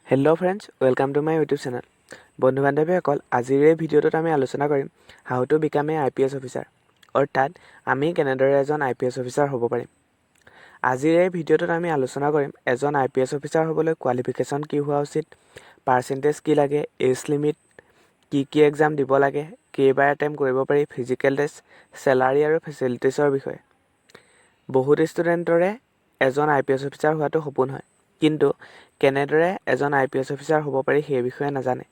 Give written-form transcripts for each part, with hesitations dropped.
Hello friends, welcome to my YouTube channel. বন্ধু বান্ধৱীসকল, আজিৰ এই ভিডিঅ'টোত আমি আলোচনা কৰিম how to become a IPS officer, অৰ্থাৎ আমি কেনেদৰে এজন আই পি এছ অফিচাৰ হ'ব পাৰিম। আজিৰ এই ভিডিঅ'টোত আমি আলোচনা কৰিম এজন আই পি এছ অফিচাৰ হ'বলৈ কোৱালিফিকেশ্যন কি হোৱা উচিত, পাৰ্চেণ্টেজ কি লাগে, এজ লিমিট, কি কি এক্সাম দিব লাগে, কেইবাৰ এটেম্প কৰিব পাৰি, ফিজিকেল টেষ্ট, চেলাৰী আৰু ফেচিলিটিছৰ বিষয়ে। বহুত ষ্টুডেণ্টৰে এজন আই পি এছ অফিচাৰ হোৱাটো সপোন হয়, কিন্তু কেনেদৰে এজন আই পি এছ অফিচাৰ হ'ব পাৰি সেই বিষয়ে নাজানে।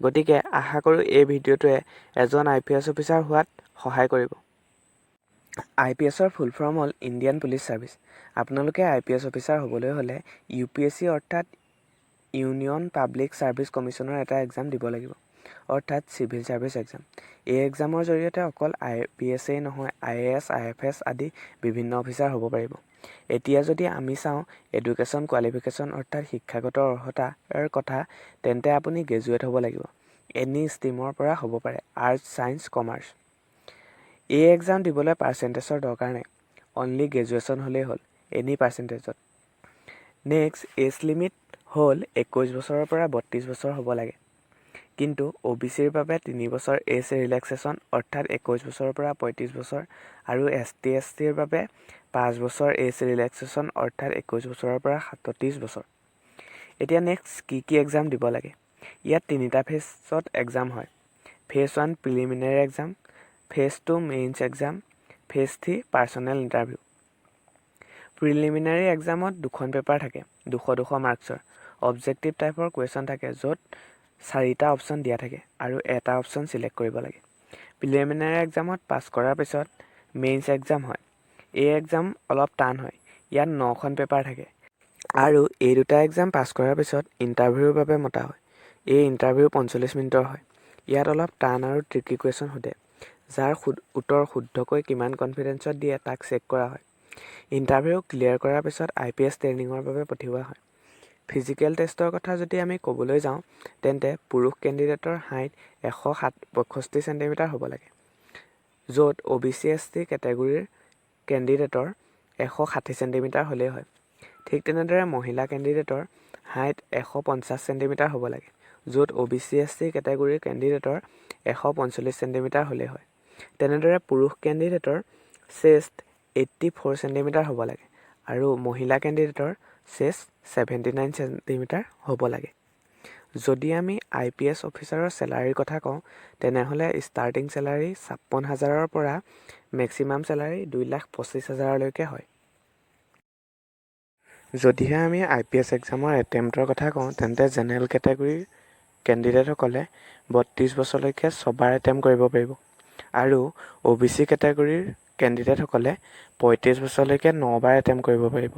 গতিকে আশা কৰোঁ এই ভিডিঅ'টোৱে এজন আই পি এছ অফিচাৰ হোৱাত সহায় কৰিব। আই পি এছৰ ফুল ফৰ্ম হ'ল ইণ্ডিয়ান পুলিচ ছাৰ্ভিচ। আপোনালোকে আই পি এছ অফিচাৰ হ'বলৈ হ'লে ইউ পি এছ চি, অৰ্থাৎ ইউনিয়ন পাব্লিক ছাৰ্ভিচ কমিশ্যনৰ এটা এক্সাম দিব লাগিব, অৰ্থাৎ চিভিল ছাৰ্ভিচ এক্সাম। এই এক্সামৰ জৰিয়তে অকল আই পি এছেই নহয়, I A S, I F S আদি বিভিন্ন অফিচাৰ হ'ব পাৰিব। এতিয়া যদি আমি চাওঁ এডুকেশ্যন কোৱালিফিকেশ্যন, অৰ্থাৎ শিক্ষাগত অৰ্হতাৰ কথা, তেন্তে আপুনি গ্ৰেজুৱেট হ'ব লাগিব। এনি ষ্ট্ৰীমৰ পৰা হ'ব পাৰে, আৰ্টছ, ছায়েন্স, কমাৰ্চ। এই এক্সাম দিবলৈ পাৰ্চেণ্টেজৰ দৰকাৰ নাই, অনলি গ্ৰেজুৱেশ্যন হ'লেই হ'ল এনি পাৰ্চেণ্টেজত। নেক্সট এজ লিমিট হ'ল 21 বছৰৰ পৰা 32 বছৰ হ'ব লাগে, কিন্তু অ' বি চিৰ বাবে 3 বছৰ এজ ৰিলেক্সেশ্যন, অৰ্থাৎ 21 বছৰৰ পৰা 35 বছৰ আৰু এছ টি, এছ চিৰ বাবে 5 বছৰ এজ ৰিলেক্সেশ্যন, অৰ্থাৎ 21 বছৰৰ পৰা 37 বছৰ। এতিয়া নেক্সট কি কি এক্সাম দিব লাগে? ইয়াত তিনিটা ফেজত এক্সাম হয়। Phase 1 preliminary exam, phase 2 mains exam, phase 3 personal interview। Preliminary এক্সামত দুখন পেপাৰ থাকে, 200 200 মাৰ্কছৰ অবজেক্টিভ টাইপৰ কুৱেশ্যন থাকে, য'ত চাৰিটা অপশ্যন দিয়া থাকে আৰু এটা অপশ্যন চিলেক্ট কৰিব লাগে। প্ৰিলিমিনাৰী এক্সামত পাছ কৰাৰ পিছত মেইনছ এক্সাম হয়। এই এক্সাম অলপ টান হয়। ইয়াত নখন পেপাৰ থাকে আৰু এই দুটা এক্সাম পাছ কৰাৰ পিছত ইণ্টাৰভিউৰ বাবে মতা হয়। এই ইণ্টাৰভিউ 45 মিনিটৰ হয়। ইয়াত অলপ টান আৰু ট্ৰিকি কুৱেশ্যন সোধে, যাৰ উত্তৰ শুদ্ধকৈ কিমান কনফিডেঞ্চত দিয়ে তাক চেক কৰা হয়। ইণ্টাৰভিউ ক্লিয়াৰ কৰাৰ পিছত আই পি এছ ট্ৰেইনিঙৰ বাবে পঠিওৱা হয়। ফিজিকেল টেষ্টৰ কথা যদি আমি ক'বলৈ যাওঁ, তেন্তে পুৰুষ কেণ্ডিডেটৰ হাইট 167 চেণ্টিমিটাৰ হ'ব লাগে, য'ত O' B C, S T কেটেগৰীৰ কেণ্ডিডেটৰ 160 চেণ্টিমিটাৰ হ'লেই হয়। ঠিক তেনেদৰে মহিলা কেণ্ডিডেটৰ হাইট 150 চেণ্টিমিটাৰ হ'ব লাগে, য'ত O' B C, S T কেটেগৰীৰ কেণ্ডিডেটৰ 145 চেণ্টিমিটাৰ হ'লেই হয়। তেনেদৰে পুৰুষ কেণ্ডিডেটৰ চেষ্ট 84 চেণ্টিমিটাৰ হ'ব লাগে আৰু মহিলা কেণ্ডিডেটৰ চেষ্ট 79 চেণ্টিমিটাৰ হ'ব লাগে। যদি আমি আই পি এছ অফিচাৰৰ চেলাৰীৰ কথা কওঁ, তেনেহ'লে ষ্টাৰ্টিং চেলাৰী 56 হাজাৰৰ পৰা মেক্সিমাম চেলাৰী 2,25,000লৈকে হয়। যদিহে আমি আই পি এছ এক্সামৰ এটেম্পটৰ কথা কওঁ, তেন্তে জেনেৰেল কেটেগৰীৰ কেণ্ডিডেটসকলে 32 বছৰলৈকে ছবাৰ এটেম্প কৰিব পাৰিব আৰু অ' বি চি কেটেগৰীৰ কেণ্ডিডেটসকলে 35 বছৰলৈকে নবাৰ এটেম্প কৰিব পাৰিব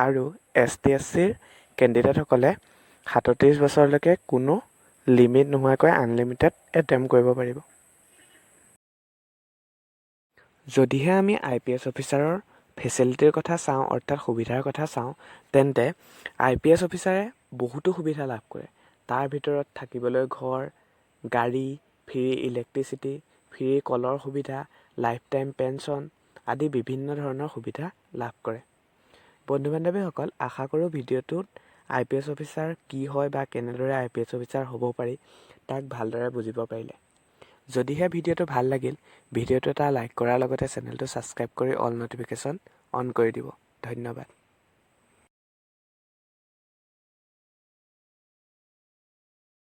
আৰু এছ টি, এছ চিৰ কেণ্ডিডেটসকলে 37 বছৰলৈকে কোনো লিমিট নোহোৱাকৈ আনলিমিটেড এটেম্প কৰিব পাৰিব। যদিহে আমি আই পি এছ অফিচাৰৰ ফেচিলিটিৰ কথা চাওঁ, অৰ্থাৎ সুবিধাৰ কথা চাওঁ, তেন্তে আই পি এছ অফিচাৰে বহুতো সুবিধা লাভ কৰে। তাৰ ভিতৰত থাকিবলৈ ঘৰ, গাড়ী, ফ্ৰী ইলেক্ট্ৰিচিটি, ফ্ৰী কলৰ সুবিধা, লাইফ টাইম পেঞ্চন আদি বিভিন্ন ধৰণৰ সুবিধা লাভ কৰে। বন্ধু বান্ধৱীসকল, আশা কৰোঁ ভিডিঅ'টোত আই পি এছ অফিচাৰ কি হয় বা কেনেদৰে আই পি এছ অফিচাৰ হ'ব পাৰি তাক ভালদৰে বুজিব পাৰিলে। যদিহে ভিডিঅ'টো ভাল লাগিল, ভিডিঅ'টো এটা লাইক কৰাৰ লগতে চেনেলটো ছাবস্ক্ৰাইব কৰি অল ন'টিফিকেশ্যন অন কৰি দিব। ধন্যবাদ।